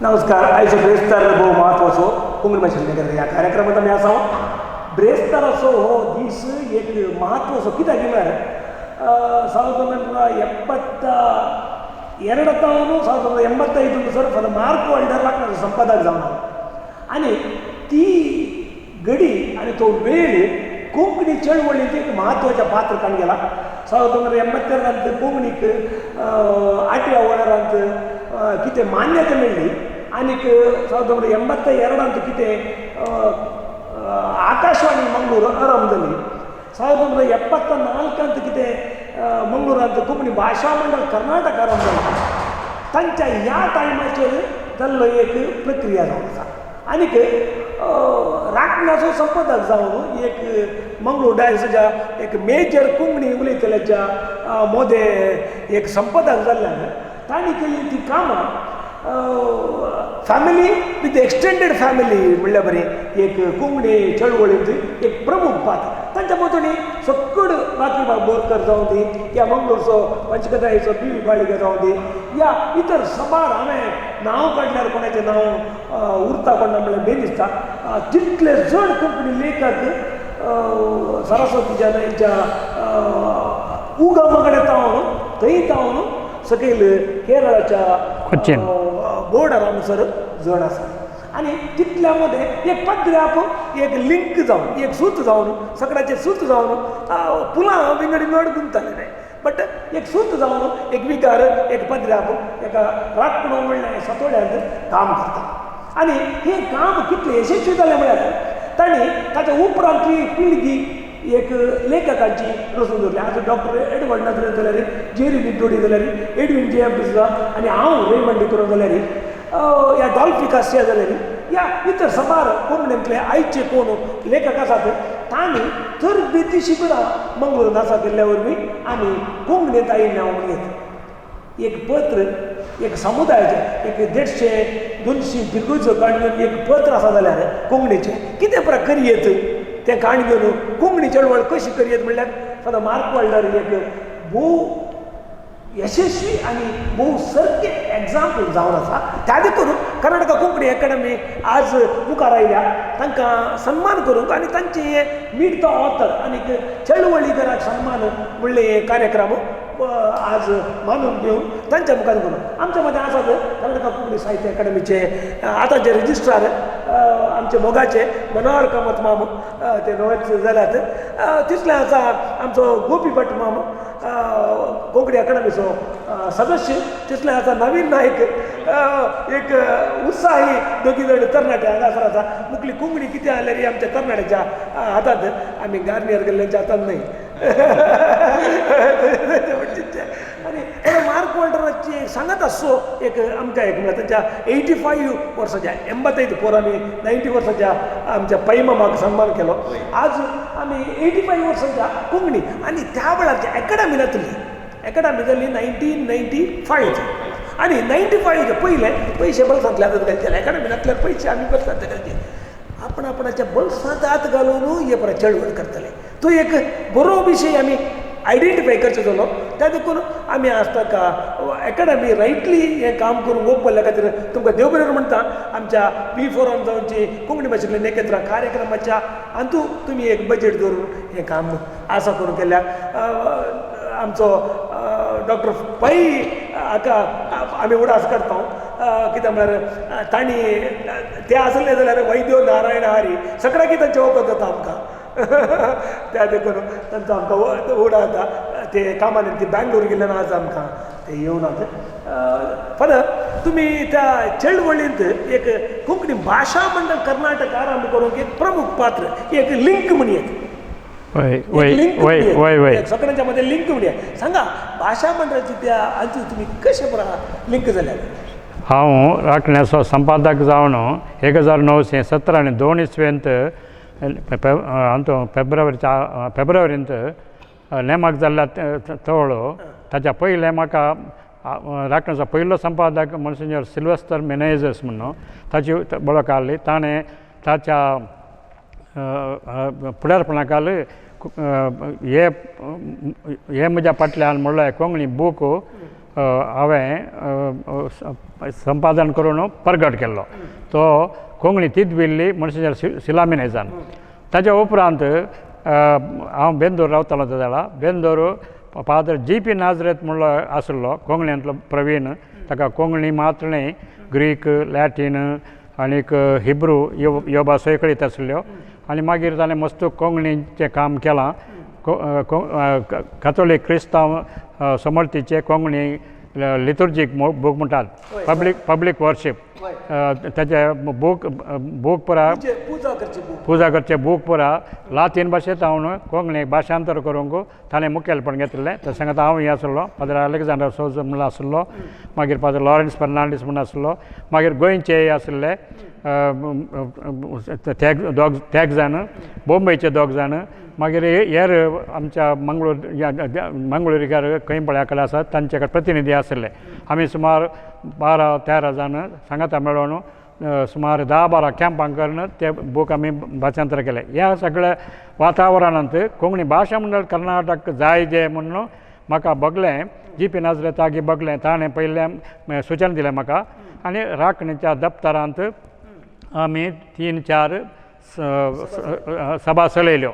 नमस्कार. आयचो ब्रेस्तार भोव म्हत्वाचो कोंकणी भाशेंतल्या ह्या कार्यक्रमांत आमी आसा. ब्रेस्ताराचो हो दीस एक म्हत्वाचो, कित्याक म्हळ्यार 1972 ತಾವನು 1985 sir father mark Walter लागणार संपादक जावन आनी ती घडी आनी तो वेळ कोंकणी चळवळींत एक म्हत्वाचें पात्र काण गेला. 1982रांत कोंकणीक आठव्या वळरांत कितें मान्यता मेळ्ळी आनीक 1982रांत कितें आकाशवाणी मंगळूर आरंभ जाली. 1974रांत कितें मंगळूरांत कोंकणी भाशा मंडळ कर्नाटक आरंभ जालें. तांच्या ह्या टायमाचेर जाल्लो एक प्रक्रिया जावन आसा. आनीक राखण्याचो संपादक जावन एक मंगळूर डायसिच्या एक मेजर कोंकणी उलयतल्याच्या मोदें एक संपादक जाल्ल्यान तांणी केल्ली ती कामां फॅमिली विथ एक्सटेंडेड फॅमिली म्हणल्यार बरें एक कोंकणी चळवळींत एक प्रमुख पात्र. तांच्या भोंवतणी सकड बाकीबाब बोरकर जावं दी, या मंगळूरचो पंचकथायेचो बी व्ही बाळिगा जावं दी, या इतर सबार, हांवें नांव काडल्यार कोणाचें नांव उरता कोण ना म्हणल्यार बेन दिसता. तितले जण कोंकणी लेखक सरस्वतीच्या न्हंयच्या उगमा कडेन तावन थंय तावन सकयल केरळाच्या कोचीन बोर्डर हांगासर जण आसा. आनी तितल्या मदें एक पद्राप एक लिंक जावन, एक सूत जावन, सगळ्याचें सूत जावन, पुलां विंगड विंगड गुंतलें बट एक सूत जावन एक विकार एक पद्राप एका राखणो म्हणल्यार सतोड्यांत काम करता. आनी हें काम कितलें यशस्वी जालें म्हळ्यार तांणी ताच्या उपरांतली पिळगी एक लेखकांची रचून दवरली. आज डॉक्टर एडवर्ड नाजरेत जाल्यार, जेरी निड्डोडी जाल्यार, एडवीन जे एफ डिसुजा आनी हांव रेमंड डिक्रो जाल्यार, या डॉल्फी कासिया जाल्यार, या इतर सबार कोंकणींतले आयचे कोण लेखक आसात, तांणी तरबेती शिबिरां मंगळूर आसा केल्ल्या वरवीं आमी कोंकणींत आयिल्लें हांव म्हणयेत. एक पत्र एक समुदायाचें, एक 150 200 फिरगुजो काण घेवन एक पत्र आसा जाल्यार कोंकणीचें कितें परा करयेत, तें काण घेवन कोंकणी चळवळ कशी करयेत म्हणल्यार फादर मार्क वॉल्डर एक भोव यशस्वी आनी भोव सारकें एग्जाम्पल जावन आसा. त्या देखून कर्नाटका कोंकणी एकाडमी आज मुखार आयल्या तांकां सन्मान करूंक आनी तांचे हे मीट the author आनीक चळवळीकाराक सन्मान म्हणले हे कार्यक्रम आज मानून घेवन तांच्या मुखार करून आमच्या मदें आसात कर्नाटका कोंकणी साहित्य अकाडमीचे आतांचे रजिस्ट्रार, आमचे मोगाचे मनोहर कामत माम, ते नवेच जाल्यात. तितलें आसा आमचो गोपी भट माम, कोंकणी अकाडमीचो सदस्य. तितलें आसा नवीन नायक, एक उत्साही दोगी जाण तरणाटे हांगासर आसा. मुकली कोंकणी कितें जाल्यार आमच्या तरणाट्याच्या हातांत, आमी गार्नियर गेल्ल्यांच्या हातांत न्हय. आनी मार्क वॉल्टराची सांगत आसचो एक आमकां एक म्हळ्यार तांच्या 85 वर्साच्या, 85 पोर आमी 90 वर्साच्या आमच्या पैमामाक सन्मान केलो. आज आमी 85 वर्साच्या कोंकणी आनी त्या वेळार एकाडमी नातली. एकाडमी जाली 1995 आनी 95च्या पयलें पयशे बल्सांतले हातात घालचे. एकाडमी नासल्यार पयशे आमी बल्सांत घालचे. आपण आपणाच्या बल्सांत हात घालून हे परत चळवळ करतले. तो एक बरो विशय आमी आयडेंटिफाय करचो जालो. त्या देखून आमी आज ताका एकाडमी रायटली हें काम करूंक ओपल्या खातीर तुमकां देव बरें म्हणटा. आमच्या वी फोरान जावची कोंकणी भाशेंतल्या नेकेत्रां कार्यक्रमाच्या हातूंत तुमी एक बजेट दवरून हें काम आसा करून केल्या. आमचो डॉक्टर पै हाका आमी उडास करता, कित्याक म्हळ्यार तांणी ते आसले जाल्यार वैद्यो नारायण हरी सगळ्याकी तांचें वखद जाता आमकां. त्या देखून तांचो आमकां उडा जाता. ते कामांनी ती बँगलोर गेल्ल्यान आज आमकां ते येवनात. फादर, तुमी त्या चळवळींत एक कोंकणी भाशा मंडळ कर्नाटक आरंभ करूंक एक प्रमुख पात्र, एक लिंक म्हणयेत. वय वय वय वय वय सगळ्यांच्या मध्ये लिंक म्हणया. सांगा, भाशा मंडळाची त्या हातूंत तुमी कशें बरा लिंक जाल्या? हांव राखण्याचो संपादक जावन 1917 आनी दोन इसवेंत अंतू फेब्रुवारीच्या फेब्रुवारींत नेमक जाल्ल्या तवळो ताच्या पयलें म्हाका राखण्याचो पयलो संपादक मोन्सिन्योर सिल्वेस्तर मेनेजस म्हणून ताची वळख आहली. ताणें ताच्या फुडारपणा खाल हे हे म्हज्या फाटल्यान म्हणल्यार कोंकणी बूक हांवें संपादन करून परगट केल्लो तो कोंकणी तितबिल्ली मनशाच्या सिलामिनेजान. ताच्या उपरांत हांव बेंदूर रावतालो त्या जाल्यार Bendur father G P Nazareth म्हणलो आसलो कोंकणींतलो प्रवीण, ताका कोंकणी मात्र न्हय ग्रीक लॅटीन आनीक हिब्रू ह्यो ह्यो भासोय कळीत आसल्यो आनी मागीर ताणें मस्त कोंकणीचें काम केलां. कातोलीक क्रिस्तांव समर्थीचे कोंकणी लितुर्जीक बूक म्हणटात, पब्लीक पब्लीक वर्शीप, ताचे बूक बूक पुरा पुजा करचे बूक पुरा लातीन भाशेंत हांव कोंकणी भाशांतर करूंक ताणें मुखेलपण घेतिल्लें. तशें सांगता हांव हें आसलो फादर अलेक्झांडर सोज म्हणून आसलो, मागीर फादर लॉरन्स फर्नांडीस म्हणून आसलो, मागीर गोंयचे आसले दोग तेग जाण, बोंबयचे दोग जाण, मागीर हेर आमच्या मंगळूर मंगळूरकार खंय पळया कडेन आसात तांचे कडेन प्रतिनिधी आसले. आमी सुमार 12-13 जाण सांगाता मेळोवन सुमार 10-12 कॅम्पां करून ते बूक आमी भाशांतर केले. ह्या सगळ्या वातावरणांत कोंकणी भाशा मंडळ कर्नाटक जाय जे म्हणून म्हाका बगलें जी पी नाजरेत आगी बगलें, ताणें पयलें सुचन दिलें म्हाका आनी राखणीच्या दप्तरांत आमी 3-4 सभा चलयल्यो.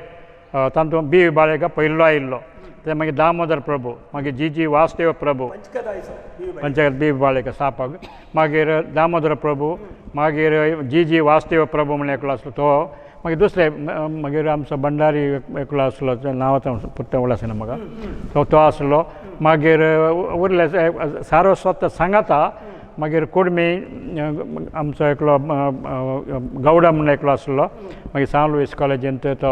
तातूंत बी बाळेका पयलो आयिल्लो, ते मागीर दामोदर प्रभू, मागीर जी जी वासुदेव प्रभू पंचायत बी बाळेका स्थापक, मागीर दामोदर प्रभू, मागीर जी जी वासुदेव प्रभू म्हणून एकलो आसलो तो, मागीर दुसरे मागीर आमचो भंडारी एकलो आसलो, नांव आतां पुर्तें उलोवं आसना म्हाका, तो तो आसलो. मागीर उरले सारस्वत सांगाता, मागीर कुडमी आमचो एकलो गौडा म्हणून एकलो आसलो, मागीर सान लुईस कॉलेजींत तो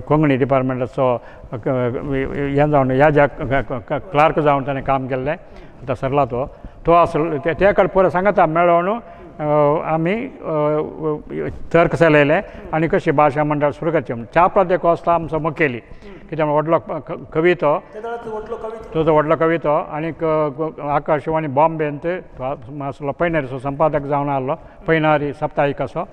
कोंकणी डिपार्टमेंटाचो हें जावन ह्या ज्या क्लार्क जावन ताणें काम केल्लें, आतां सरला तो तो आसलो. ते कडेन पुरो सांगाता मेळोवन आमी तर्क चलयले आनी कशी भाशा मंडळ सुरू करचें म्हूण. चापा दे कोस्ता आमचो मुखेली, कित्याक व्हडलो कवी तो, तो व्हडलो कवी तो आनीक आकाशवाणी बॉम्बेंत आसलो पैनारीचो संपादक जावन आहलो, पैनारी सप्ताहीक असो,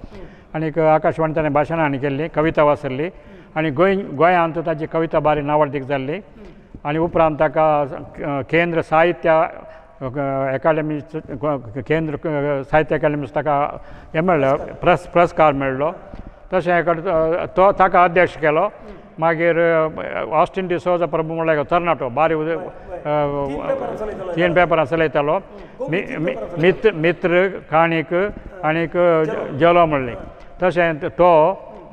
आनीक आकाशवाणी ताणें भाशणां आनी केल्ली, कविता वाचल्ली आनी गोंयांत ताची कविता बारी नावडीक जाल्ली. आनी उपरांत ताका केंद्र साहित्य अकादेमी केंद्र साहित्य अकादेमी ताका हें मेळ्ळो पुरस्कार मेळ्ळो. तशें तो ताका अध्यक्ष केलो. मागीर ऑस्टीन डिसोजा प्रभू म्हणल्यार तरणाटो बारी 3 पेपरां चलयतालो, मित्र काणीक आनीक जेलो म्हणली. तशें तो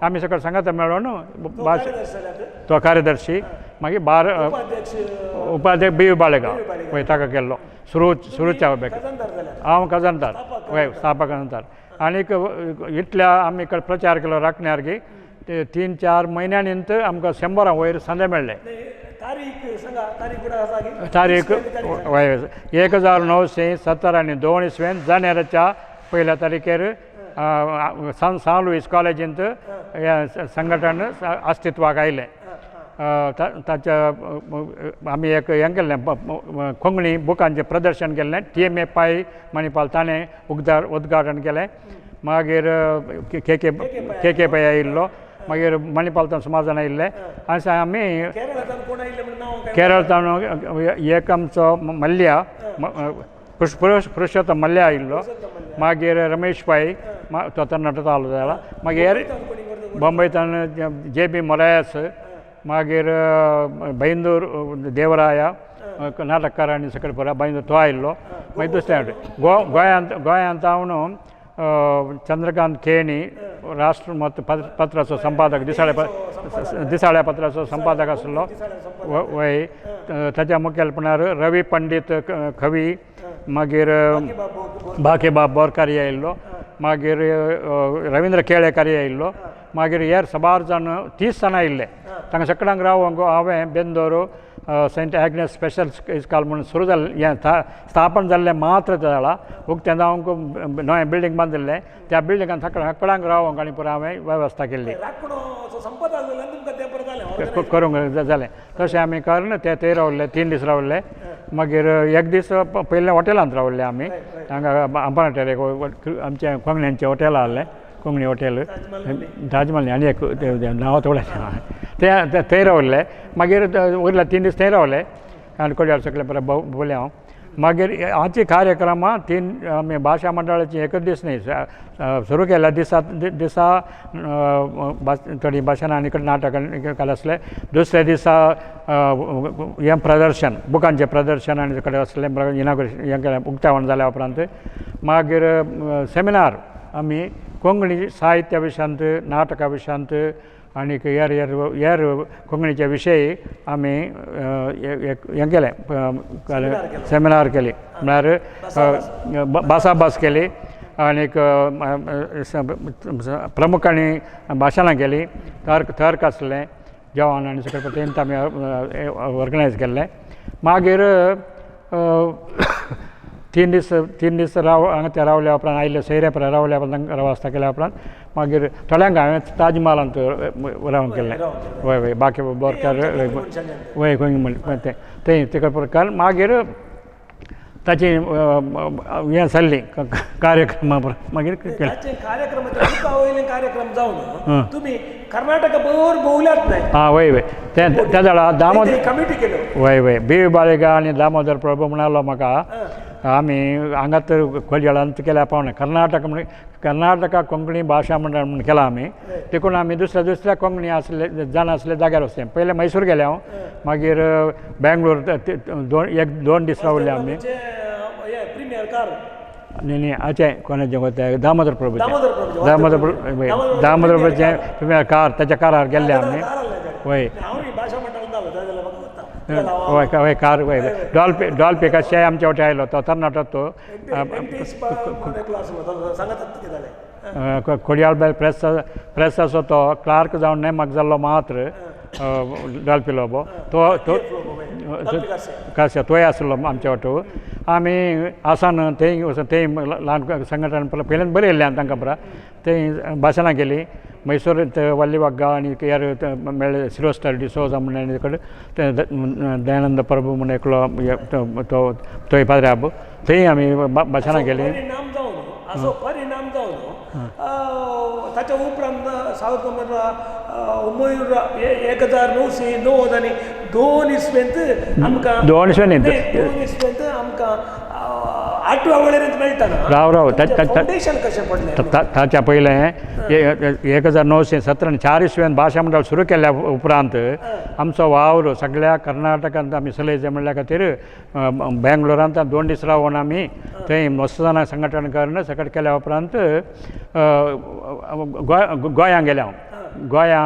आमी सगळें सांगाता मेळोन भाश तो कार्यदर्शी, मागीर बार उपाध्यक्ष बी बाळेगा वय ताका केल्लो सुरू सुरूच्या बेग हांव खजानदार वय स्थापक खजानदार. आनीक इतल्या आमी प्रचार केलो राखण्यार की ते 3-4 म्हयन्या आमकां 100 वयर संदे मेळ्ळे. तारीख वय 1970 आनी 2 इस्वेन जानेवारीच्या 1 तारखेर सान लुईस कॉलेजींत हें संघटन अस्तित्वाक आयलें. ताच्या आमी एक हें केल्लें कोंकणी बुकांचें प्रदर्शन केल्लें, टी एम ए पाय मणिपाल ताणें उद्घाटन केलें. मागीर K K K K Pai आयिल्लो, मागीर मणिपाल समाजान आयिल्ले. आनी आमी केरळांतल्यान एक आमचो मल्ल्या पुरुषोत्तम मल्ल्या आयिल्लो, मागीर रमेश पै तो तरणाटो आसलो जाल्यार, मागीर बॉम्बेंतल्यान जे बी मोरायस, मागीर बैंदूर देवराया नाटककार आनी सकयल पुरा बैंदूर तो आयिल्लो. मागीर दुसरें गोंयांत गोंयांत हांव चंद्रकांत केणी राष्ट्रमत पत्राचो संपादक, दिसाळ्या पत्राचो संपादक आसलो वय, ताच्या मुखेलपणार रवी पंडीत कवी, मागीर बाकीबाब बोरकारी आयिल्लो, मागीर रविंद्र केळेकारी आयिल्लो, मागीर हेर साबार जाण 30 जाणां आयिल्ले. तांकां सगळ्यांक रावोंक हांवें बेंदोर सेंट एग्नेस स्पेशल इस्कॉल म्हणून सुरू जाल्लें, हें स्थापन जाल्लें मात्र जालां उक्तें जावंक नवें बिल्डींग बांदिल्लें, त्या बिल्डिंगान सगळ्यांक रावोंक आनी पुरो हांवें वेवस्था केल्ली करूंक जालें. तशें आमी करून ते थंय रावले, 3 दीस रावले. मागीर एक दीस पयलें हॉटेलांत रावले आमी, हांगा आंबानाटेर एक आमचें कोंकण्यांचें हॉटेल आहलें, कोंकणी हॉटेल ताजमहल आनी एक नांव थोडें ते थंय रावले. मागीर उरले 3 दीस थंय रावले आनी कोड्यार सगळें बरें बोले हांव. मागीर हाची कार्यक्रमां तीन आमी भाशा मंडळाची एकच दीस न्ही, सुरू केल्या दिसा दिसा थोडीं भाशणां आनी नाटकां काल आसलें. दुसऱ्या दिसा हें प्रदर्शन, बुकांचें प्रदर्शन आनी कडेन आसलें, इनाग्रेशन हें केलें, उक्तावण जाल्या उपरांत मागीर सेमिनार आमी कोंकणी साहित्या विशयांत, नाटका विशयांत आनीक हेर हेर हेर कोंकणीचे विशय आमी हें केलें, सेमिनार केली, म्हळ्यार भासाभास केली आनीक प्रमुखांनी भाशणां केली, तर्क तर्क आसलें, जेवण आनी सगळें तेंच आमी ऑर्गनायज केल्लें. मागीर 3 दीस राव हांगा ते रावल्या उपरांत आयिल्ले सोयरे परत रावल्या उपरांत तांकां वेवस्था केल्या उपरांत मागीर थोड्यांक हांवें ताजमहालांत रावंक केल्लें. वय वय, बाकी बोरकार, वय, खंय म्हणलें तें थंय तिका प्रकार. मागीर ताची हें जाल्ली कार्यक्रमा मागीर केलें. कार्यक्रम वयले कार्यक्रम जावन तुमी कर्नाटक भर भोवल्यात न्हय? आं, वय वय, तें त्या वेळार दामोदर कमिटी केल्यो. वय वय, बी बाळेगा आनी दामोदर प्रभू म्हणालो म्हाका, आमी हांगा तर खोलयेळांत केल्या पावना, कर्नाटक म्हण कर्नाटका कोंकणी भाशा मंडळ म्हूण केला आमी, देखून आमी दुसऱ्या दुसऱ्या कोंकणी आसले जाण आसले जाग्यार वचलें. पयलें मैसूर गेले हांव, मागीर बेंगलोर 1-2 दीस रावले आमी. Premier car. न्ही न्ही, हाचें कोणाचें गो तें, दामोदर प्रभूचें. दामोदर दामोदर, दामोदर प्रभूचें प्रिमियर कार, ताच्या कारार गेल्ले आमी. वय वय वय, कार, वय. डॉल्फी डॉल्फी कशें आमच्या वटेन आयलो, तो तरणाटो तो खोडयाळ प्रेस प्रेसाचो तो क्लार्क जावन नेमक जाल्लो मात्र डॉल्फी लोबो, तो तो कशें तोय आसलो आमच्या वाटो. आमी आसान थंय वचून थंय ल्हान संघटन पयल्यान बरयल्लें तांकां पुरा, थंय भाशणां केलीं. मैसूर वल्ली वाग्गा आनी हेर मेळ्ळे, सिल्वेस्टर डिसोजा म्हण कडेन, ते दयानंद प्रभू म्हण एकलो तो थंय पाद्र्याब, थंय आमी भाशणां केलीं. परिणाम जावन असो परिणाम जावन ताच्या उपरांत 1992 इस्वेंत आमकां दोन इस्वे न्ही, 2 इस्वेंत आमकां आठव्या वळेरेंत मेळटा. राव राव, फावंडेशन कशें पडलें? ताच्या पयलें 1917 4 इस्वेन भाशा मंडळ सुरू केल्या उपरांत आमचो वावर सगळ्या कर्नाटकांत आमी चलयचें म्हणल्या खातीर बेंगलोरांत 2 दीस रावन आमी थंय मस्त जाणां संघटन करून सगळें केल्या उपरांत गोंयां गेले हांव. गोंयां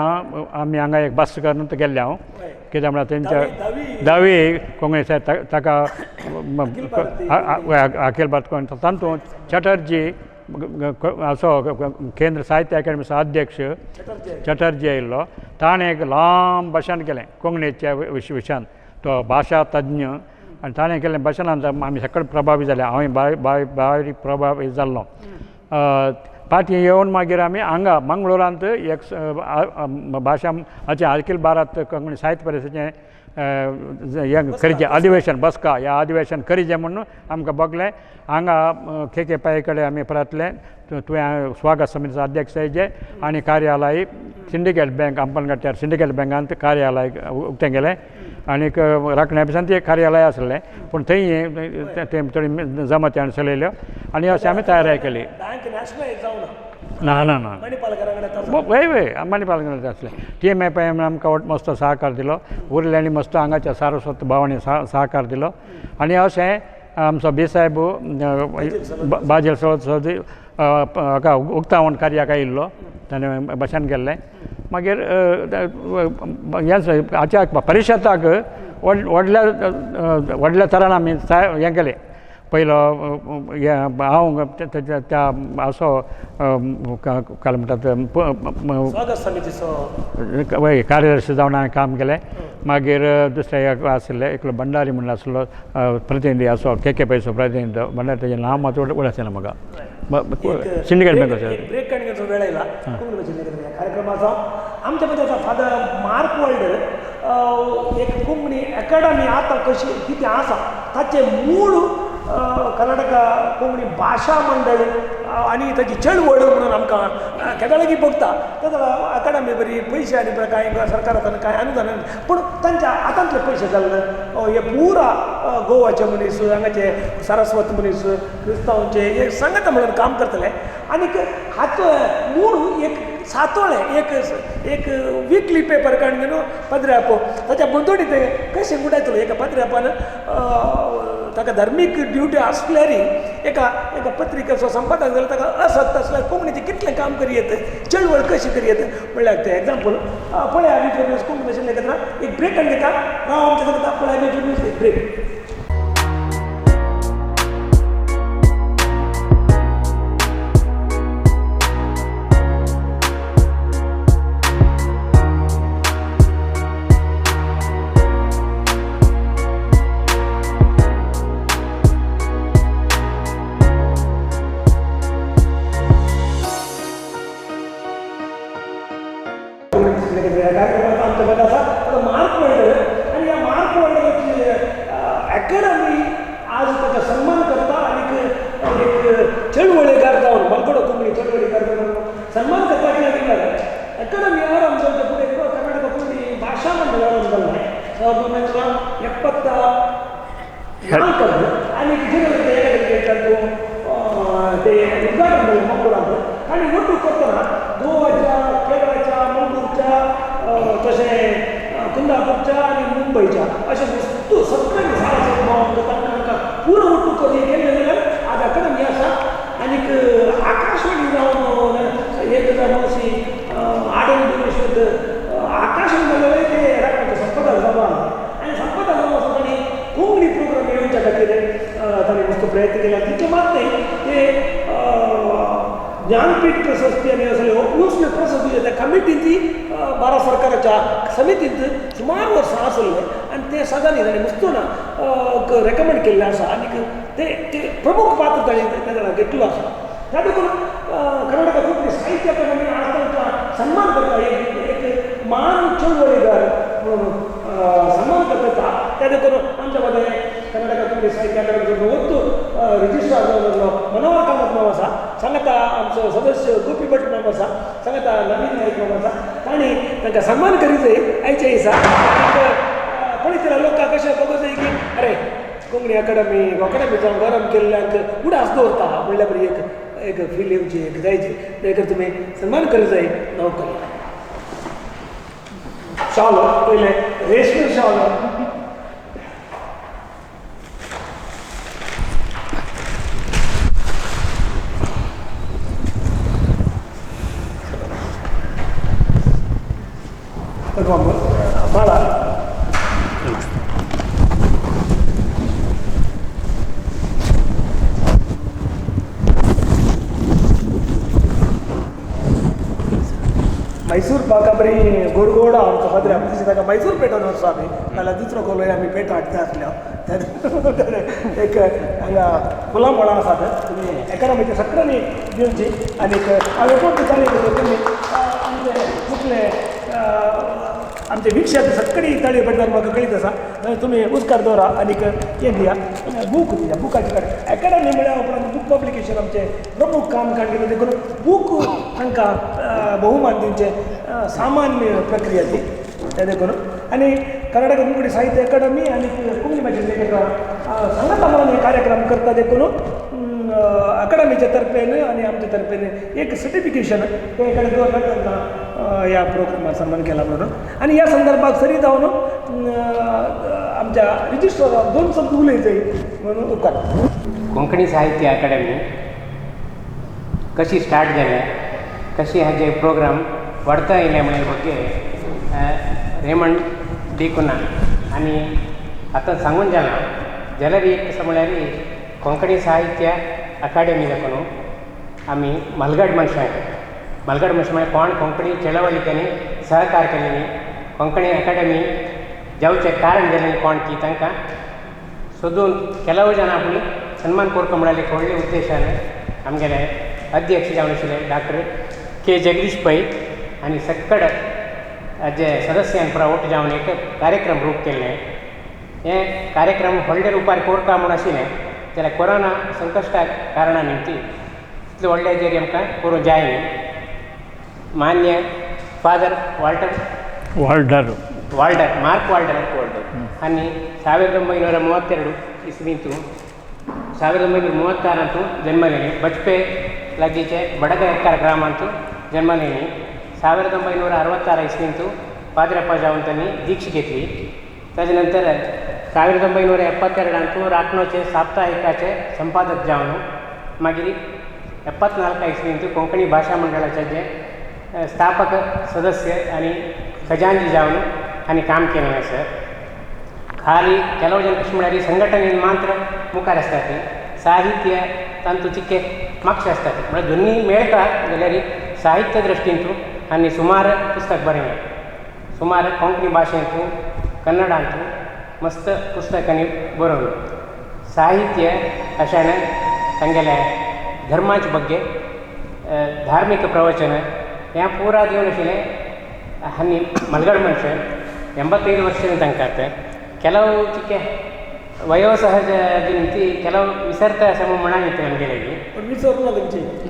आमी हांगा एक बस करून गेल्ले हांव, कित्याक म्हळ्यार तेंच्या दावी कोंकणी ताका अखिल भारत तातूंत चटर्जी असो केंद्र साहित्य अकादमीचो अध्यक्ष चटर्जी आयिल्लो, ताणें एक लांब भाशण केलें कोंकणीच्या विशयान. तो भाशा तज्ञ आनी ताणें केल्लें भाशणान आमी सगळे प्रभावी जाले, हांवूय बारीक प्रभावी जाल्लो. फाटीं येवन मागीर आमी हांगा मंगळुरांत एक भाशा हाचें अखिल भारत कोंकणी साहित्य परिशदेचें हें करीचें अधिवेशन, बसका ह्या अधिवेशन करीचें म्हणून आमकां बगलें. हांगा के के पै कडेन आमी परतले, तुवें स्वागत समितीचो अध्यक्ष जे आनी कार्यालय सिंडिकेट बँक अंपनगट्ट्यार सिंडिकेट बँकांत कार्यालय उक्तें केलें. आनीक राखण्या ऑफिसान एक कार्यालय आसलें, पूण थंय तें थोडी जमाती हाणें चलयल्यो आनी अशें आमी तयारी केली. बँक नॅशनलायज जावना? ना ना ना. मणिपालकरा. वय वय, मणिपाल आसलें. टी एम ए पै आमकां मस्त सहकार दिलो, उरल्यांनी मस्त हांगाच्या सारस्वत भावांनी सहकार दिलो आनी अशें आमचो बी साहेब बाजेल सदी हाका उक्तावण कार्याक आयिल्लो, ताणें भाशण केल्लें. मागीर हें हाच्या परिशदाक व्हडल्या व्हडल्या तरान आमी हें केलें. पयलो हें हांव त्या असो काय म्हणटात, वय, कार्यदर्शी जावन हांवें काम केलें. मागीर दुसरे एक आशिल्ले, एकलो भंडारी म्हणून आसलो प्रतिनिधी, असो के के पैचो प्रतिनिधी भंडारी, तेजें नांव मात उडस येना म्हाका, सिंडिकेट बँक. ब्रेक काडण्याचो वेळ आयला. कोंकणी भाशेन कार्यक्रम आसा आमच्या मदीं आसा फादर मार्क वर्ल्ड. एक कोंकणी एकाडमी आतां कशी कितें आसा ताचें मूळ कर्नाटका कोंकणी भाशा मंडळ आनी ताची चळवळ म्हणून आमकां केदळागी भोगता तेदळा अकाडमी बरी पयशे आनी कांय सरकारांतल्यान कांय अनुदान पूण तांच्या हातांतले पयशे जाल्ले हे पुरा गोवाचे मनीस हांगाचे सारस्वत मनीस क्रिस्तांवचे हे सांगाता म्हणून काम करतले आनीक हात मूळ एक सातोळें एक एक विकली पेपर काडून न्हू पदराप ताच्या भोंवतणी ते कशें गुडायतलो एका पदरापान ताका धार्मीक ड्युटी आसल्यार एका एका पत्रिकेचो संपादक जाल्यार ताका असक्त आसल्यार कोंकणीचें कितलें काम करी येत चळवळ कशी करी येत म्हणल्यार तें एग्जाम्पल पळया आमी न्यूज कोंकणी भाशेन लेखतना एक ब्रेक आनी घेता राव आमच्या सांगता पळया न्यूज एक ब्रेक. ज्ञानपीठ प्रशस्ती आनी असले उंचल्यो प्रशस्ती त्या कमिटींत भारत सरकाराच्या समितींत सुमार वर्सां आसले आनी ते सदांनी ताणें मुस्तून रेकमेंड केल्लें आसा आनीक ते ते प्रमुख पात्र ताणें तेन्ना घेतलो आसा. त्या देखून कर्नाटका कोंकणी साहित्य अकादमी आज तांकां सन्मान करता एक एक मान चळवळीदार म्हणून सन्मान करता. त्या देखून आमच्या मदें कर्नाटका कोंकणी साहित्य अकादमीचो वत्तू रजिस्ट्रार जावन मनोहर कामत नांव आसा, सांगाता आमचो सदस्य गोपी भट नांव आसा, सांगाता नवीन नायक नांव आसा, तांणी तांकां सन्मान करीत जाय आयच्या दिसा. पळयतल्या लोकांक कशें बगो जाय की अरे कोंकणी अकादमी अकादमी जावन गरम केल्ल्यांक उडास दवरता म्हणल्यार बरी एक एक फील येवची एक जायची ताका तुमी सन्मान करीत जाय नांव करी. शाल पयलें रेशमी शाल माळा मैसूर पाका बरी गोड गोड आमचो पदरे आमी ताका मैसूर पेटोवन वचचो आमी नाल्यार दुसरो कोलो आमी पेटो हाडटा आसलो. एक हांगा फुलां फळां आसात तुमी एकाडमीच्या सगळ्यांनी दिवची आनीक हांवें कोण ताळी तुमी आमचे मुखले आमचे वीक्षक सगळी ताळी पडल्यार म्हाका कळीत आसा तुमी उस्कार दवरा आनीक हें दिया बूक दिया बुकाचे कडेन. एकाडमी म्हळ्या उपरांत बूक पब्लिकेशन आमचें प्रमूख काम काडलें देखून बूक तांकां बहुमान दिवचें सामान्य प्रक्रिया ती तें देखून. आनी कर्नाटक कोंकणी साहित्य अकाडमी आनी कोंकणी भाशेन लेखक सांगाता म्हणून हे कार्यक्रम करता देखून अकाडमीच्या तर्फेन आनी आमच्या तर्फेन एक सर्टिफिकेशन ते कडेन दवरला तांकां ह्या प्रोग्रामार सन्मान केला म्हणून. आनी ह्या संदर्भात सरी जावन आमच्या रजिस्ट्राराक दोन शब्द उलय जाय म्हणून उपकार. कोंकणी साहित्य अकाडमी कशी स्टार्ट जाल्या कशी हाजे प्रोग्राम वाडता येयले म्हळ्या ಬಗ್ಗೆ रेमंड डिकुना आनी आतां सांगून जाला जाल्यार एक आसा म्हळ्यार कोंकणी साहित्य अकाडेमी देखून आमी मलगड मनशांक मलगड मनशां म्हळ्यार कोण कोंकणी चळवळीक सहकार केलेली कोंकणी अकाडेमी जावचें कारण जालें कोण की तांकां सोदून ಕೆಲವು ಜನ आपूण सन्मान करता म्हळ्यार एक व्हडले उद्देशान आमगेले अध्यक्ष जावन आशिल्ले डॉक्टर के जगदीश पै आनी सक्कड जे सदस्यान पुरा ओट जावन एक कार्यक्रम रूप केल्लें. हें कार्यक्रम व्हडले रुपार करता म्हूण आशिल्लें जाल्यार कोरोना संकश्टा कारणा निमती इतले व्हडले हाजेर आमकां करूंक जाय न्ही. मान्य father Walter Walder Walder Mark Walder आनी 1932 ಇಸ್ವಿಂತು 1936 ಜನ್ಮಲೇನಿ ಬಜ್ಪೆ लागींचे बडಗ ಗ್ರಾಮ ಅಂತೂ ಜನ್ಮಲೇನಿ. 1966 ಇಸ್ವಿಂತು ಪಾದ್ರಪ್ಪ जावन दीक्षा घेतली. ताजे नंतर 1972 राखणोचे साप्ताहिकाचे संपादक जावन मागीर 74 इस्वींत कोंकणी भाशा मंडळाचे जे स्थापक सदस्य आनी खजानजी जावन आनी काम केलें आसा. खाली ಕೆಲವು ಜನ ಕೃಷಿ म्हळ्यार संघटनेन मात्र मुखार आसतात, साहित्य तांतू चिक्के मागशे आसतात. म्हळ्यार दोन्ही मेळटा जाल्यार साहित्य दृश्टींतू आनी सुमार पुस्तक बरयलें, सुमार कोंकणी भाशेंतू कन्नडांतू मस्त पुस्तकांनी बरोवलो. साहित्य अशान तांगेले धर्माचे ಬಗ್ಗೆ धार्मिक प्रवचन हें पुरा दिवन आशिल्लें. आनी मलगड ಮನುಷ್ಯ 85 ವರ್ಷದ ತನಕ ಕೆಲವು ಚಿಕ್ಕ ವಯೋಸಹಜ ನಿಂತಿ ಕೆಲವು ವಿಸರ್ತ ಸಮ म्हणा ನಮಗೆಲ್ಲ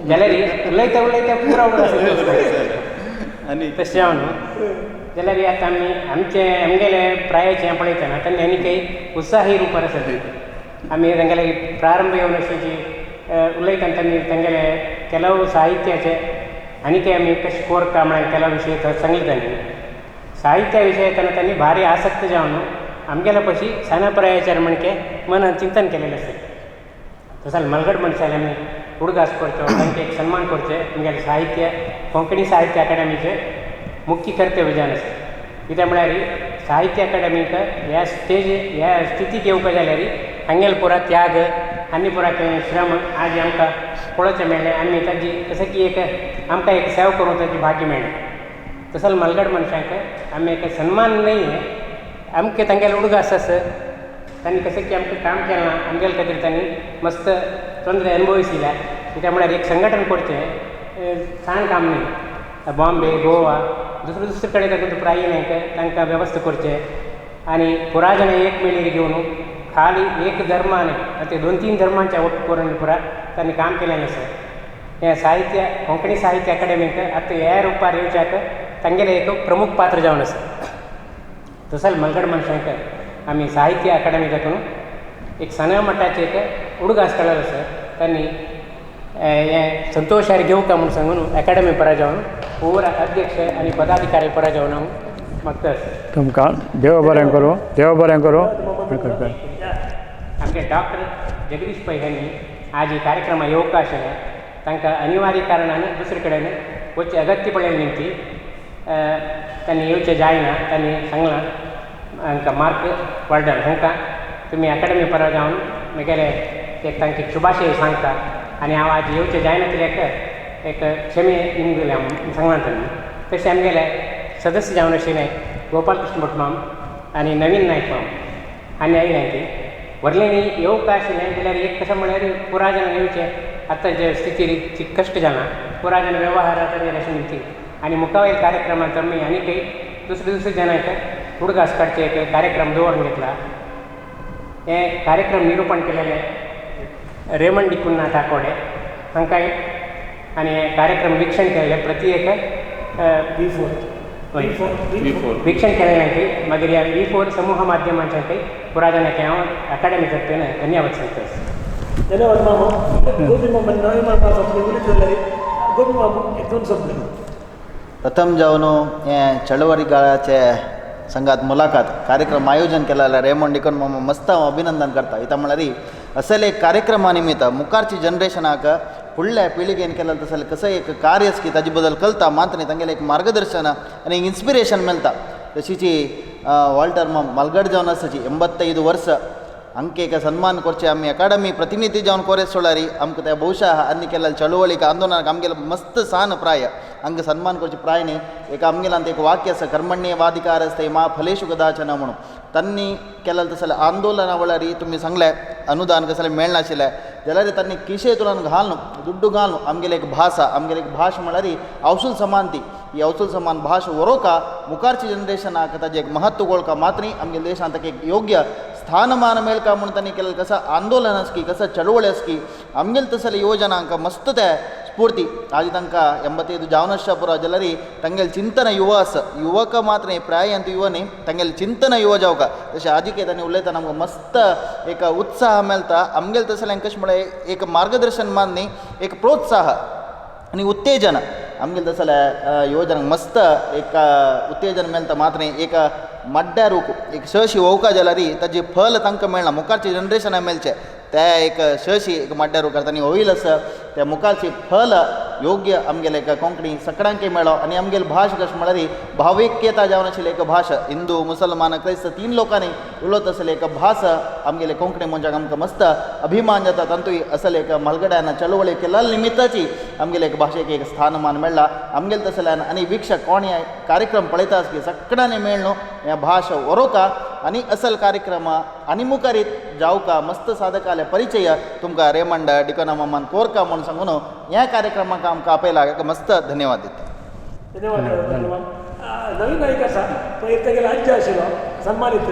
जाल्यार उलयता उलयता पुरा तशें जावन जाल्यार आतां आमी आमचे आमगेले प्रायाचें पळयतना तेन्ना आनी काही उत्साही रुपार आसा. आमी तांगेले प्रारंभ येवन अशी उलयतना तांणी तांगेले ಕೆಲವು साहित्याचे आनी काही आमी कशें कोरता म्हळ्यार ಕೆಲವು विशय सांगले. तांणी साहित्य विशय येतना तांणी भारी आसक्त जावन आमगेल्या पशी सण प्रायाचेर म्हणके मनान चिंतन केलेलें आसा. तसो मलगड मनशाले आमी उडगास करचो, तांकां एक सन्मान करचें आमगेलें साहित्य कोंकणी साहित्य अकादमीचें मुख्य कर्तव्य जावन आसा. कित्याक म्हळ्यार साहित्य अकादमीक ह्या स्टेज ह्या स्थितीक येवपा जाल्यार हांगेले पुरा त्याग आनी पुरा केल्ले श्रम आज आमकां पळोवचें मेळ्ळें आनी ताजी जशें की एक आमकां एक सेवा करूंक ताजी भाग्य मेळ्ळें. तसोच मलगड मनशांक आमी एक सन्मान न्हय आमकां तांगेले उडगास आसा. तांणी कशें की आमकां काम केलां आमगेले खातीर तांणी मस्त ತೊಂದರೆ ಅನುಭವಿಸಿಲ್ಲ. कित्याक म्हळ्यार एक संघटन करचें सान काम न्ही. बॉम्बे गोवा दुसरे दुसरे कडेन तातूंत प्राय तांकां वेवस्था करचें आनी पुरा जाणां एक मेळीर घेवन खाली एक धर्मान ते 2-3 धर्मांच्या ಒಟ್ಟು करून पुरा तांणी काम केलेलें आसा. हें साहित्य कोंकणी साहित्य अकादमीक आतां ह्या रुपार येवच्याक तांगेलें एक प्रमुख पात्र जावन आसा. तसोच मलगड मनशांक आमी साहित्य अकादमी तातूंत एक सणा मठाचें एक उडगास केलेलो आसा. तांणी हें संतोशार घेवका म्हूण सांगून अकादमी परा जावन पूरा अध्यक्ष आनी पदाधिकारी परा जावन हांव मागता आसा. तुमकां देव बरें करूं, देव बरें करूं. आमचे डॉक्टर जगदीश पै हांणी आज ही कार्यक्रमा येवका आशिल्लें तांकां अनिवार्य कारणान दुसरे कडेन वचचें अगत्य पडलें निमती तांणी येवचें जायना. तांणी सांगलां हांकां मार्क वाल्डर हांकां तुमी अकादमी परा जावन म्हगेले एक तांकां शुभाशय सांगता आनी हांव आज येवचें जायना तितल्याक एक क्षमे निमगल्या म्हूण सांगलां तांणी. तशें आमगेले सदस्य जावन आशिल्ले गोपाल कृष्ण भट माम आनी नवीन नायक माम आनी आयलें ती व्हडल्यांनी येवका आशिल्लें जाल्यार एक कशें म्हळ्यार पुरा जाणां येवचें आतां जे स्थितीर कश्ट जालां पुरा जाण व्यवहार अशें निमती आनी मुखावयल कार्यक्रमांत आमी आनी काही दुसरे दुसरे जाणांक उडगास काडचे एक कार्यक्रम दवरून घेतला. हे कार्यक्रम निरूपण केलेले रेमंड डिकुन्ना टाकोडे हांकां आनी हे कार्यक्रम वीक्षण केलेले प्रति एक वीक्षण केलेले मागीर ह्या V4 समूह माध्यमांच्या पुरा जाणांक हांव अकादमी तर्फेन धन्यवाद सांगता. धन्यवाद मामू. गोपी मामा नवे मामा उलयत जाल्यार गोपी मामू एक दोन शब्द. प्रथम जावन हें चळवळीगाळाचे संघात मुलाखत कार्यक्रम आयोजन केलेलं रेमंड डिकन मामा मस्त हांव अभिनंदन करता. इता म्हळ्यार असले एक कार्यक्रमा निमित्त मुखारची जनरेशनाक फुडल्या पिळगेन केलें तसलें कसं एक कार्य की ताजे बद्दल कळटा मात्र न्ही तांगेलें एक मार्गदर्शन आनी एक इन्स्पिरेशन मेळटा. तशीची वाल्टर मालगड जावन आसाची 85 वर्स ಅಂಕೆ एक सन्मान करचे आमी अकादमी प्रतिनिधी जावन कोरे सोळारी आमकां त्या बहुशः आनी केल्ल्या चळवळीक आंदोलनाक आमगेले मस्त सान प्राय हांगा सन्मान करचे प्राय न्ही. एक आमगेल्यान एक वाक्य आसा कर्मण्येवाधिकार आसता मा फलेशु कदाचन म्हणून तांणी केलें तसलें आंदोलना वेळार तुमी सांगलें अनुदान कसलें मेळनाशिल्लें जाल्यार तांणी किशे तुला घालून दुड्डू घालून आमगेले एक भास आमगेले एक भाश म्हळ्यार अवसूल समान ती ही अवसूल समान भाश वरोवका मुखारची जनरेशनाक ताजें एक महत्व गोळका मात्र न्ही आमगेल्या देशांत ताका एक योग्य स्थानमान मेळका म्हूण तांणी केलें कसं आंदोलन आसकी कसं चळवळ आसकी आमगेले तसले युवजनांक मस्त ते स्फूर्ती आजी तांकां 85 जावन पुरो जाल्यार तांगेले चिंतन युव आस युवक मात्र न्ही प्राय अंत युव न्ही तांगेले चिंतन युव जावका तशें आजिके तांणी उलयतना आमकां मस्त एक उत्साह मेळटा आमगेले तसल्यांक कशें म्हळ्यार एक मार्गदर्शन मान न्ही एक प्रोत्साह आनी उत्तेजन आमगेले तसल्या युवजनांक मस्त एक उत्तेजन मेळटा मात्र न्ही एक मड्ड्यार एक शशी वोवका जाल्यार ताजें फल तांकां मेळना मुखारचे जनरेशनाक मेळचें ते एक शशी एक मड्ड्यार करता आनी होईल आसा त्या मुखारची फल योग्य आमगेले एक कोंकणी सगळ्यांकय मेळो आनी आमगेली भाश कशें म्हळ्यार भावैक्यता जावन आशिल्ली एक भाश हिंदू मुसलमान क्रिस्त तीन लोकांनी उलयत आशिल्ली एक भास आमगेले कोंकणी मनशाक आमकां मस्त अभिमान जाता तातूंत असल एक म्हालगड्यान चळवळी केल्या निमित्ताची आमगेले एक भाशेक एक स्थानमान मेळ्ळा आमगेले तसल्यान आनी वीक्षक कोण हे कार्यक्रम पळयता आसकी सगळ्यांनी मेळ न्हू ह्या भाश वरोवका आनी असल कार्यक्रम आनी मुखार जावका मस्त साधकाले परिचय तुमकां रेमंड डिकोना मामान कोरका म्हूण सांगून ह्या कार्यक्रमाक आमकां आपयला मस्त धन्यवाद दिता. धन्यवाद धन्यवाद. नवीन नायक आसा पयर तेगेलो आज्जी आशिल्लो सन्मानीत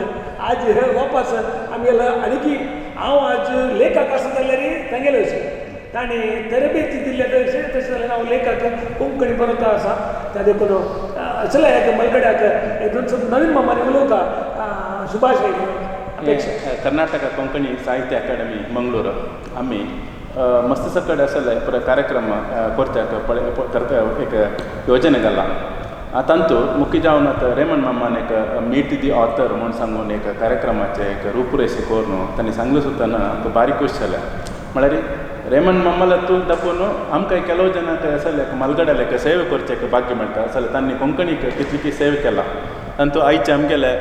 आज हे वापस आमगेलो आनीकी हांव आज लेखक आसा जाल्यार तांगेले विशीं तांणी तरबेती दिल्ल्या तशें तशें जाल्यार हांव लेखक कोंकणी बरयता आसा त्या देखून असल्या एक मलगड्याक एक दोन नवीन मामांनी उलोवका शुभाशय अपेक्षा. कर्नाटक कोंकणी साहित्य अकादमी मंगळूर आमी मस्त सकड असले पुरो कार्यक्रम करत्याक करता एक योजने घाला. तांतू मुख्य जावन आतां रेमंड मामान एक मीट दी ऑथर म्हूण सांगून एक कार्यक्रमाचें एक रुपरेशे करून तांणी सांगलें सुद्दां आमकां बारीक खोश जालें. म्हळ्यार रेमंड मामाला तूं दाखोवन आमकां ಕೆಲವು ಜನಕ್ಕೆ ಅಸಲು ಮಲ್ಗಡಲೆಕ್ಕ ಸೇವೆ ಕೊರ್ಚೆಕ್ ಭಾಗ್ಯ मेळटा. ಅಸಲು तांणी कोंकणीक कितली सेवे केला तांतू आयचे आमगेले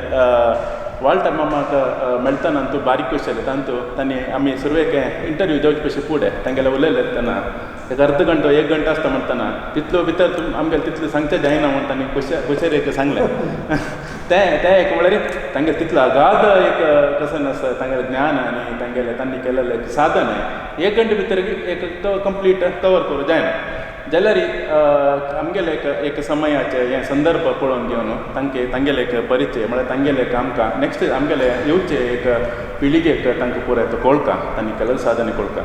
वाल्टर मामाक मेळटना अंतू बारीक खोश जालें. तांतू तांणी आमी सुरवेक इंटरव्यू जावचे पयशे फुडें तांगेले उलयले तेन्ना एक अर्द घंटो एक घंटो आसता म्हणटना तितलो भितर आमगेले तितलें सांगचें जायना म्हूण तांणी खुशेर एक सांगलें. तें तें एक म्हळ्यार तांगेलें तितलो अगाध एक कसं आसा तांगेलें ज्ञान आनी तांगेलें तांणी केलेलें एक साधन एक घंटे भितर एक तो कंप्लीट कवर करूं जायना जाल्यार आमगेले एक एक समयाचे हें संदर्भ पळोवन घेवन तांके तांगेले एक परिचय म्हळ्यार तांगेले एक आमकां नेक्स्ट आमगेले येवचे एक पिळगेक तांकां पुराय तो कळका तांणी केलें साधन कळका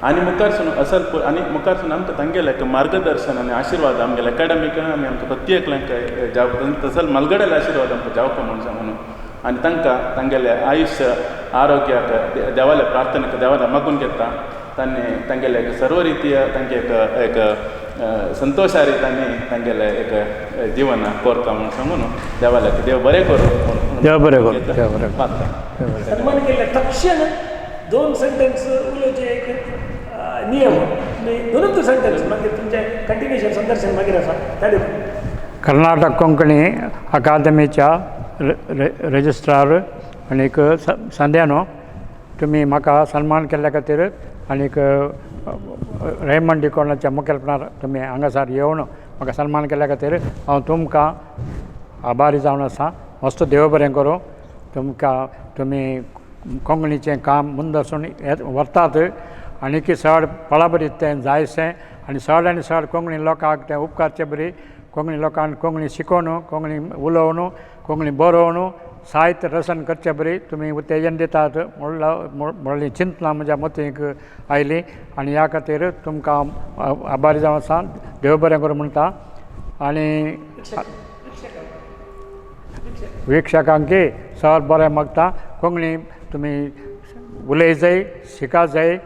आनी मुखारसून असल आनी मुखारसून आमकां तांगेले एक मार्गदर्शन आनी आशिर्वाद आमगेले एकाडमीक आनी आमकां प्रत्येकल्यांक जावं तसो मलगड्याले आशिर्वाद आमकां जावपा म्हूण सांगून आनी तांकां तांगेले आयुश्य आरोग्याक देवाले प्रार्थनेक देवाले मागून घेता. तांणी तांगेले एक सर्व रितीय तांचे एक एक संतोशारी तांणी तांगेले एक जीवन कोरता म्हूण सांगून देवाले देव बरें करूं म्हूण देव बरें करूं, देव बरें करूं. सन्मान केल्ले तक्षण 2 सेंटेन्स उलोवचे एक नियम दोनूच सेंटेन्स मागीर तुमचें कंटिन्युएशन संदर्शन मागीर आसा त्या देखून. कर्नाटक कोंकणी अकादमीच्या रजिस्ट्रार आनीक संद्यानो तुमी म्हाका सन्मान केल्ल्या खातीर आनीक रेमंड डिकोनाच्या मुखेलपणार तुमी हांगासर येवन म्हाका सन्मान केल्ल्या खातीर हांव तुमकां आभारी जावन आसा. मस्त देव बरें करूं तुमकां. तुमी कोंकणीचें काम मुंदरसून व्हरतात आनीक चड पळाबरीत तें जायशें आनी चड आनी चड कोंकणी लोकांक तें उपकारचें बरी कोंकणी लोकांक कोंकणी शिकोवन कोंकणी उलोवन कोंकणी बरोवन साहित्य रचन करचे बरी तुमी उत्तेजन दितात म्हणली चिंतनां म्हज्या मतीक आयली आनी ह्या खातीर तुमकां आभारी जावन आसा. देव बरें करूं म्हणटा आनी विक्षकांकी सर बरें मागता. कोंकणी तुमी उलय जाय शिका जाय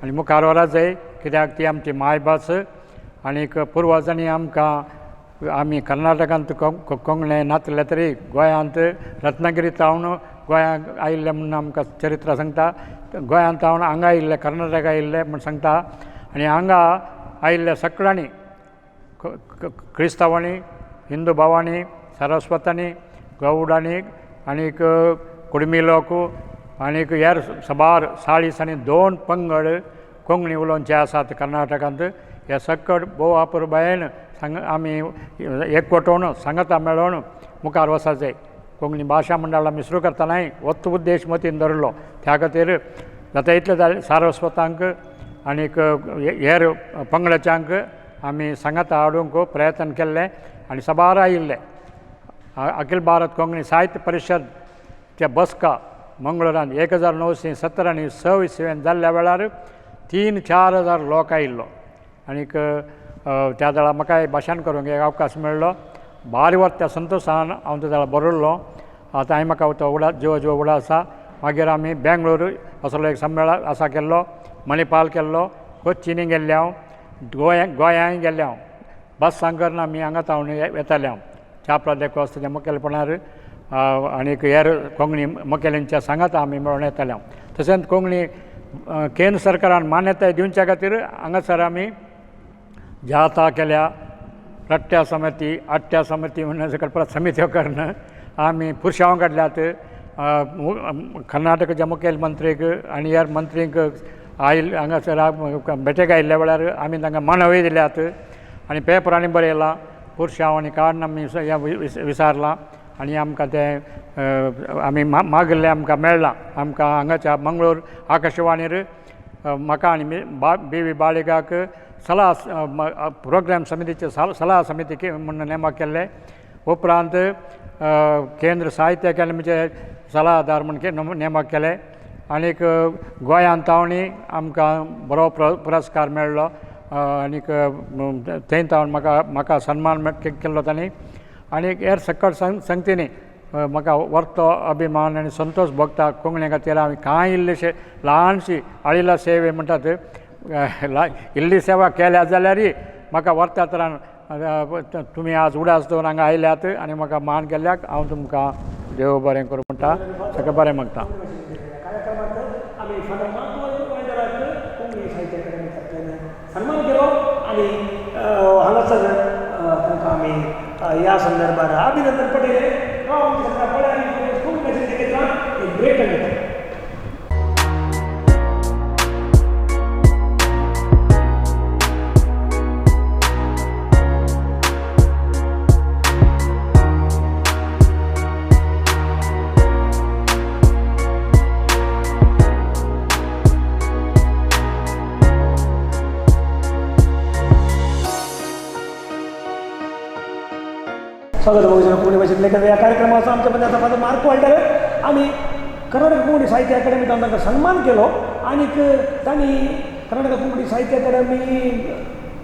आनी मुखार व्हरा जाय कित्याक ती आमची मायभास आनीक पुर्वजांनी आमकां आमी कर्नाटकांत कोंकणे नासले तरी गोंयांत रत्नागिरी तावन गोंयांत आयिल्ले म्हूण आमकां चरित्र सांगता. गोंयांत तावन हांगा आयिल्ले कर्नाटका आयिल्ले म्हूण सांगता आनी हांगा आयिल्ल्या सगळ्यांनी क्रिस्तांवांनी हिंदू भावांनी सरस्वतांनी गौडांनी आनीक कुडमी लोक आनीक हेर साबार 40 आनी 2 पंगड कोंकणी उलोवचे आसात कर्नाटकांत. हे सकट भोव अपुरबायेन सांग आमी एकवटोवन सांगाता मेळोवन मुखार वचपाक जाय. कोंकणी भाशा मंडळ आमी सुरू करतनाय होच उद्देश मतीन धरलो. त्या खातीर जाता इतलें जालें सारस्वतांक आनीक हेर पंगडाच्यांक आमी सांगाता हाडूंक प्रयत्न केल्ले आनी साबार आयिल्ले. अखिल भारत कोंकणी साहित्य परिशद चे बसका मंगळुरान 1970 आनी स इसवेन जाल्ल्या वेळार 3-4 हजार लोक आयिल्लो आनीक त्या वेळार म्हाका भाशण करूंक एक अवकाश मेळ्ळो. बारी वर्त त्या संतोशान हांव त्या वेळार बरयल्लो. आतां हांवें म्हाका तो उडा जिवो जिवो उडा आसा. मागीर आमी बेंगलोर असलो एक सम्मेळन आसा केल्लो, मणिपाल केल्लो, कोच्चिनी गेल्ले हांव, गोंयांय गेल्ले हांव. बस करून आमी हांगा तावन वेताले हांव चापरा देकोस्ताच्या मुखेलपणार आनीक हेर कोंकणी मुखेल्यांच्या सांगाता आमी मेळोन येताले हांव. तशेंच कोंकणी केंद्र सरकारान मान्यताय दिवच्या खातीर हांगासर आमी जाता केल्या, रट्ट्या समिती आट्ट्या समिती म्हणून परत समित्यो करून आमी पुरशांव काडल्यात. कर्नाटकाच्या मुखेलमंत्रीक आनी हेर मंत्रींक आयल हांगासर भेटेक आयिल्ल्या वेळार आमी तांकां मानवय दिल्यात आनी पेपरांनी बरयलां. पुरशांव आनी काडून आमी विचारलां आनी आमकां तें आमी मागिल्लें आमकां मेळ्ळां. आमकां हांगाच्या मंगळूर आकाशवाणीर म्हाका आनी बी वी बाळिगाक सलाह प्रोग्राम समितीचे सलाह समिती म्हूण नेमक केल्ले. उपरांत केंद्र साहित्य अकादमीचे सलाहदार म्हूण नेमक केले आनीक गोंयांत तावणी आमकां बरो पुरस्कार मेळ्ळो आनीक थंय तावन म्हाका सन्मान केल्लो तांणी आनीक हेर सकट संगतींनी म्हाका वर्तो अभिमान आनी संतोश भोगता. कोंकणी खातीर हांवें कांय इल्लेशे ल्हानशी आळिल्ला सेवे म्हणटात इल्ली सेवा केल्या जाल्यारय म्हाका वर्त्या तरान तुमी आज उडास दवरून हांगा आयल्यात आनी म्हाका मान केल्ल्याक हांव तुमकां देव बरें करूं म्हणटा, सगळें बरें मागता. सन्मान केलो आनी हांगासर तांकां आमी ह्या संदर्भार अभिनंदन पटयलें. एक ब्रेक घेता. स्वागत बहुजन कोंकणी भाशेंत लेखन ह्या कार्यक्रमाचो आमच्या मदीं आसा फादर मार्क वाल्टर. आमी कर्नाटक कोंकणी साहित्य अकादमीत तांकां सन्मान केलो आनीक तांणी कर्नाटक कोंकणी साहित्य अकादमी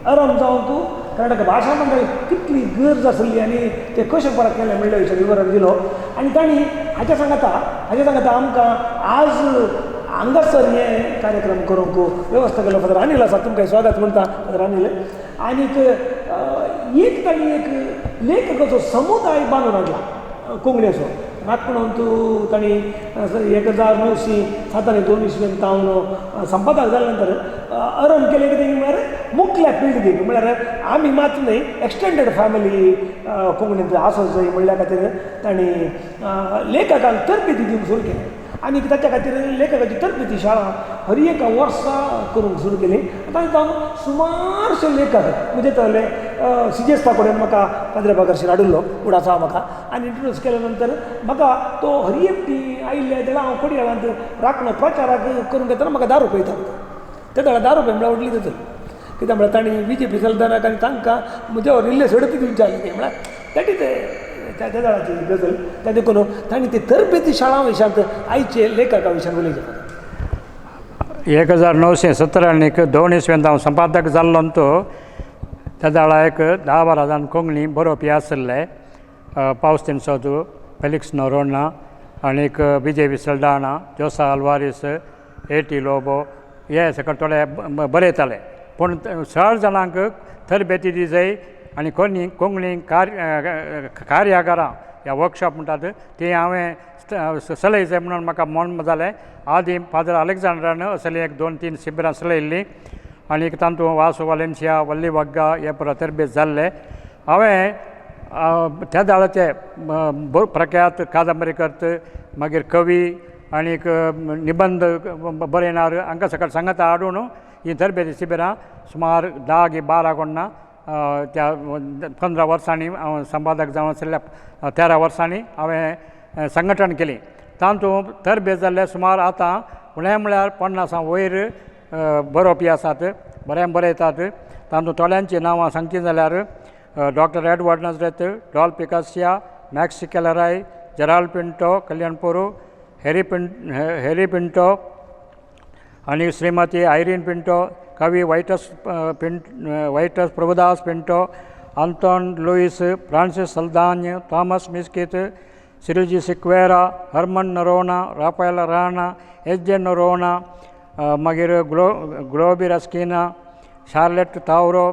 आरंभ जावंक कर्नाटक भाशा मंडळ कितली गरज आसली आनी ते कशें परत केलें म्हणल्या विशय विवरण दिलो आनी तांणी हाच्या सांगाता आमकां आज हांगासर हे कार्यक्रम करूंक वेवस्था केलो. फादर अनिल आसा, तुमकां स्वागत म्हणटा फादर अनिल. आनीक एक तांणी एक लेखकाचो समुदाय बांदून हाडला कोंकणीचो. नागपुणांत तांणी 1907 आनी 2 इसवेन तावन संपादक जाल्या नंतर आरंभ केलें कितें म्हळ्यार मुखल्या पिळगेक म्हळ्यार आमी मात न्हय एक्सटेंडेड फॅमिली कोंकणींत आसूंक जाय म्हणल्या खातीर तांणी लेखकांक तरबेती दिवंक सुरू केली आनी ताच्या खातीर लेखकाची तरबेती शाळा हर एका वर्सा करूंक सुरू केली. आतां जावन सुमारशे लेखक म्हणजे तले सिजेस्ता कडेन म्हाका पाद्रे बागर्शीन हाडिल्लो उडासा म्हाका आनी इंट्रोड्यूस केल्या नंतर म्हाका तो हर एकटी आयिल्ले जाल्यार हांव कोडयाळांत राखणो प्रचाराक करूंक येतना म्हाका 10 रुपया दितालो. ते वेळार 10 रुपया म्हळ्यार व्हडली गजाल कित्याक म्हळ्यार तांणी बी जे पी चलतना आनी तांकां म्हज्या इल्ले सडत दिवचे आसले म्हळ्यार that is त्या वेळाची गजल. त्या देखून तांणी ती तरबेती शाळा विशयांत आयचे लेखका विशयान उलयचे. 1970 आनी 2 इसवेंत हांव संपादक जाल्लो तो त्या वेळार एक 10-12 जाण कोंकणी बरोवपी आशिल्ले. पावस्तीन सोदू, फेलिक्स नोरोना आनीक विजय विसलडाणा, जोसा अल्वारीस, ए टी लोबो हे सगळे थोडे बरयताले. पूण चड जाणांक तरबेती दी जाय आनी कोणी कोंकणी कार्यागारां ह्या वर्कशॉप म्हणटात ती हांवें चलय जाय म्हणून म्हाका मन जालें. आदी फादर अलेक्झांडरान असली एक 2-3 शिबिरां चलयल्लीं आनी तातूंत वासू वालेन्शिया, वल्ली वग्गा हे पुरो तरबेज जाल्ले. हांवें त्या दाळाचे प्रख्यात कादंबरीकर्त, मागीर कवी आनीक निबंद बरयणार हांकां सगळें सांगाता हाडून ही तरबेजी शिबिरां सुमार 10-12 कोण्णा त्या 15 वर्सांनी हांव संपादक जावन आशिल्ल्या 13 वर्सांनी हांवें संघटन केली. तातूंत तरबेज जाल्ले सुमार आतां उणें म्हळ्यार 50 वयर बरोवपी आसात, बरें बरयतात. तातूंत थोड्यांची नांवां सांगची जाल्यार डॉक्टर एडवर्ड नजरेत, डॉल्फी कासिया, मॅक्सी केलराय, जेराल्ड पिंटो, कल्याणपुरू, हॅरी पिंटो आनी श्रीमती आयरीन पिंटो, कवी Vitus Prabhudas Pinto, Anton Luis, Francis Saldanha, Thomas Mesquita, Cyril G Sequeira, Herman Noronha, Rafael Aranha, S J Noronha, मागीर ग्लोबी रस्किना, शार्लेट तावरो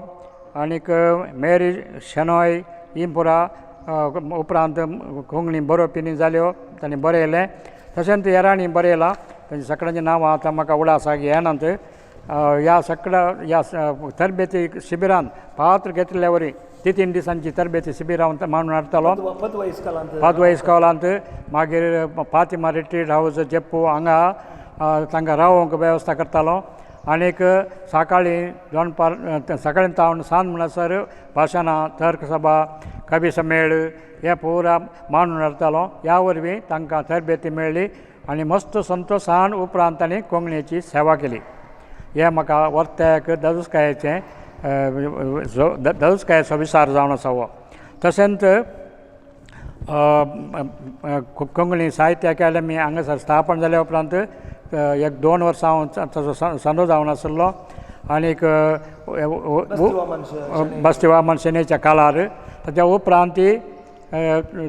आनीक मेरी शेनॉय ही पुरा उपरांत कोंकणी बरोवपी जाल्यो तांणी बरयलें. तशेंच हेरांनी बरयलां तांची सगळ्यांची नांवां आतां म्हाका उडासाक येनात. ह्या सगळ्या ह्या तरबेती शिबिरान पात्र घेतिल्ल्या वरी 3 दिसांची तरबेती शिबिरां हांव मांडून हाडटालो पादवा इस्कोलांत, मागीर फातिमा रिट्रीट हावज जेप्पू हांगा तांकां रावोंक वेवस्था करतालो. आनीक सकाळीं दोनपार सकाळीं तावन सांज म्हणसर भाशणां, तर्कसभा, कवी सम्मेळ हे पुरा मांडून हाडटालो. ह्या वरवीं तांकां तरबेती मेळ्ळी आनी मस्त संतोशान उपरांत तांणी कोंकणीची सेवा केली. हें म्हाका वर्त्याक ददुस्कायेचें ददुस्कायेचो विचार जावन आसा हो. तशेंच कोंकणी साहित्य अकादमी हांगासर स्थापन जाल्या उपरांत 1-2 वर्सां हांव ताचो सांदो जावन आशिल्लो. आनीक बस्ती वामन सेनेच्या काळार ताच्या उपरांत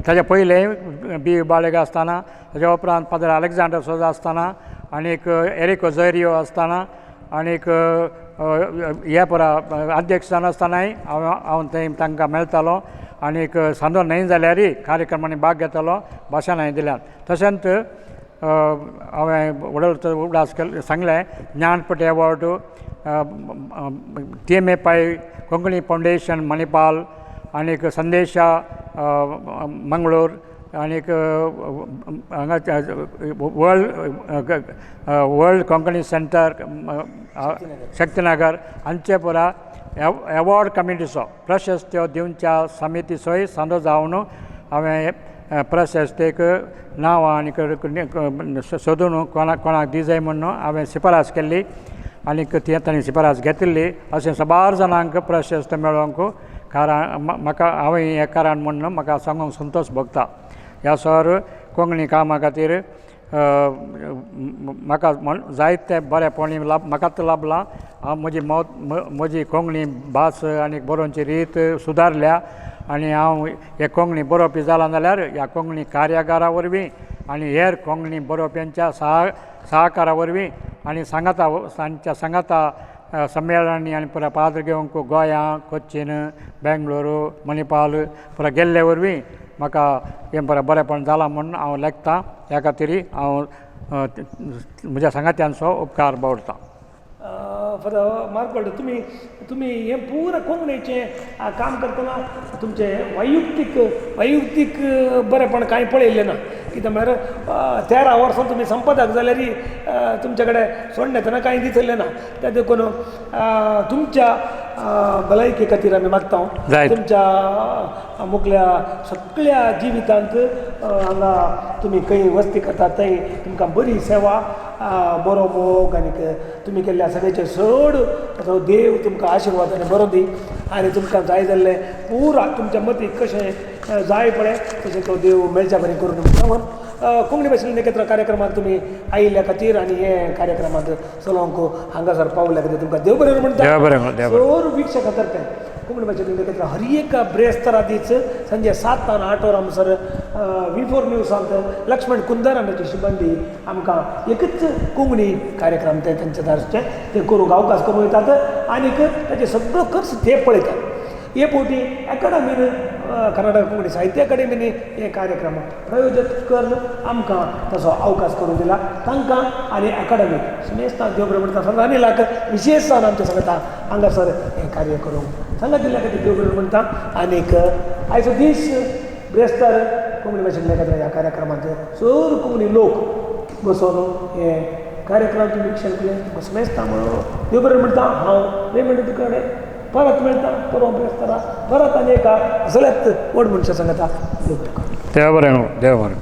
ताच्या पयलें बी बाळेग आसतना, ताच्या उपरांत फादर अलेक्झांडर सोजा आसतना, आनीक एरिको झेरियो आसतना, आनीक हे पुरा अध्यक्ष जावन आसतनाय हांव थंय तांकां मेळटालो. आनीक सांदो न्हय जाल्यारय कार्यक्रमांनी भाग घेतालो, भाशणांय दिल्यात. तशेंच हांवें व्हडलो उगडास सांगलें Jnanpith award, T M A Pai Konkani foundation Manipal, आनीक संदेशा मंगळूर, आनीक हांगा वर्ल्ड कोंकणी सेंटर शक्तीनगर हांचे पुरा एवॉर्ड कमिटीचो प्रशस्त्यो दिवच्या समितीचोय सांदो जावन हांवें प्रशस्तेक नांवां आनी सोदून कोणाक कोणाक दिजाय म्हूण हांवें शिफारस केल्ली आनीक ती तांणी शिफारस घेतिल्ली. अशें साबार जाणांक प्रशस्त मेळोवंक कारण म्हाका हांवें हें कारण म्हूण म्हाका सांगूंक संतोश भोगता. ह्या सर कोंकणी कामा खातीर म्हाका जायते बरेंपण म्हाकाच लाबलां. हांव म्हजी मत म्हजी कोंकणी भास आनी बरोवची रीत सुदारल्या आनी हांव हे कोंकणी बरोवपी जाला जाल्यार ह्या कोंकणी कार्यागारा वरवीं आनी हेर कोंकणी बरोवप्यांच्या सहकारा वरवीं आनी सांगाता तांच्या सांगाता सम्मेळनांनी आनी पुरा पात्र घेवंक गोंया, कोच्चीन, बेंगलोरू, मणिपाल पुरा गेल्ले वरवीं म्हाका हें बरें बरेंपण जालां म्हूण हांव लेखतां. ह्या खातीर हांव म्हज्या सांगात्यांचो उपकार बावडटां. फादर मार्कोल्ड, तुमी तुमी हें पुरा कोंकणीचें काम करतना तुमचें वैयुक्तीक वैयुक्तीक बरेंपण कांय पळयल्लें ना. कितें म्हळ्यार 13 वर्सां तुमी संपादक जाल्यार तुमचे कडेन सोडलें तेन्ना कांय दिसलें ना. तें देखून तुमच्या भलायके खातीर आमी मागता. तुमच्या मुखल्या सगळ्या जिवितांत हांगा तुमी खंय वस्ती करतात थंय तुमकां बरी सेवा, बरो मोग आनीक तुमी केल्ल्या सेवेचेर चड तो देव तुमकां आशिर्वाद आनी बरो दी आनी तुमकां जाय जाल्लें पुरा तुमच्या मतीक कशें जाय पळय तशें तो देव मेळच्या बरें करून म्हणून कोंकणी भाशेन एकत्र कार्यक्रमाक तुमी आयिल्ल्या खातीर आनी हे कार्यक्रमांत चलोवंक हांगासर पावल्या खातीर तुमकां देव बरें म्हणटा. सर वीक्षकां तर्फे कोंकणी भाशेन एकत्र हर एक ब्रेस्तारा दीस संजे 7 आनी 8 वरां म्हणसर V4 न्यूजांत लक्ष्मण कुंदर आनी ताची शिबंदी आमकां एकच कोंकणी कार्यक्रम ते तांचे दारचे ते करूंक अवकाश करूं वयतात आनीक ताचे सगळो खर्च ते पळयतात. हे फावटी अकाडमीन कर्नाटक कोंकणी साहित्य अकाडेमीन हे कार्यक्रम प्रयोजीत करून आमकां तसो अवकाश करून दिला. तांकां आनी अकाडमीक सुमेस्तान देव बरें म्हणटा. फादर अनिलाक विशेश जावन आमच्या सांगता हांगासर हें कार्य करूंक सांगा दिल्ल्या खातीर देव बरें म्हणटा. आनीक आयचो दीस ब्रेस्तार कोंकणी भाशेन एकत्र ह्या कार्यक्रमांत चड कोंकणी लोक बसोवन हे कार्यक्रम तुमी वीक्षण केलें तुमकां सुमेस्ता म्हणून देव बरें म्हणटा. हांव रेमंड तुकडे परत मेळटा परत ब्रेस्तारा परत आनी एका असलेच व्हड मनशां सांगता. देव बरें. देव बरें, देव बरें.